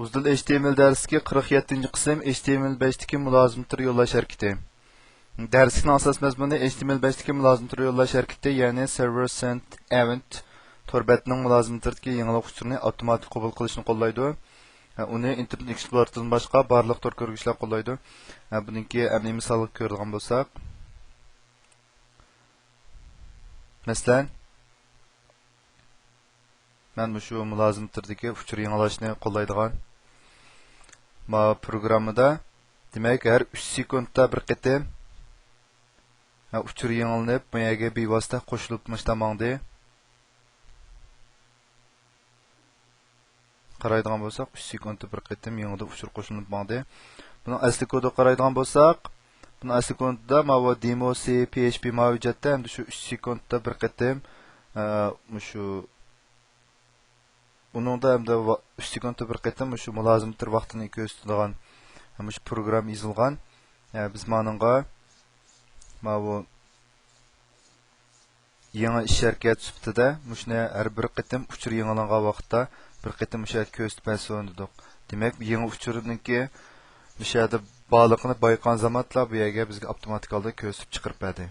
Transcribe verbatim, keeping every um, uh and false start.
ئۇزدىل ئېچ تى ئېم ئېل دەرسلىكى قىرىق يەتتىنچى قىسىم، ئېچ تى ئېم ئېل بەشتىكى مۇلازىمە تۈرى يوللاش ھەرىكىتى. دەرسلىكنىڭ ئاساس مەزمۇنى ئېچ تى ئېم ئېل بەشتىكى مۇلازىمە تۈرى يوللاش ھەرىكىتى، يەنى سېرۋېر سېنت ئېۋېنت تور بەتنىڭ مۇلازىمە تۈرىدىكى يېڭىلىق ئۇچۇرىنى ئاپتوماتىك قوبۇل قىلىشنى قوللايدۇ. ھە، ئۇنى ئىنتېرنېت ئېكسپلورېردىن باشقا بارلىق تور كۆرگۈچلەر قوللايدۇ. ھە، بۇنىڭكى ئەمەلىي مىسالىغا كۆرىدىغان بولساق، مەسىلەن، مەن مۇشۇ مۇلازىمە تۈرىدىكى ئۇچۇر يېڭىلاشنى قوللايدىغان ما پروگراممىدا، دېمەك، ھەر ئۈچ سېكۇنتتا بىر قېتىم، ھە، ئۇچۇر يېڭىلىنىپ، بۇ يەرگە بىۋاسىتە قوشۇلۇپ مۇشۇنداق ماڭدى. قارايدىغان بولساق، ئۈچ سېكۇنتتا بىر قېتىم يېڭىدىن ئۇچۇر قوشۇلۇپ ماڭدى. بۇنىڭ ئەسلى كودىغا قارايدىغان بولساق، بۇنىڭ ئەسلى كودىدا ماۋۇ دېمو سى پى ئېچ پى ماۋۇ ھۆججەتتە ھەمدە شۇ ئۈچ سېكۇنتتا بىر قېتىم، ئە، مۇشۇ، ئۇنىڭدا ھەمدە ۋا-، ئۈچ سېكۇنتتا بىر قېتىم مۇشۇ مۇلازىمە تۈر ۋاقتىنى كۆرسىتىدىغان مۇشۇ پروگرامما يېزىلغان. ئە، بىز مانىڭغا ماۋۇ يېڭى ئىش ھەرىكەت سۈپىتىدە مۇشۇنى ھەر بىر قېتىم ئۇچۇر يېڭىلانغان ۋاقىتتا بىر قېتىم مۇشۇ يەردە كۆرسىتىپ بەرسۇن دېدۇق. دېمەك، يېڭى ئۇچۇرنىڭكى مۇشۇ يەردە بارلىقىنى بايقىغان زامانلا بۇ يەرگە بىزگە ئاپتوماتىك ھالدا كۆرسىتىپ چىقىرىپ بەردى.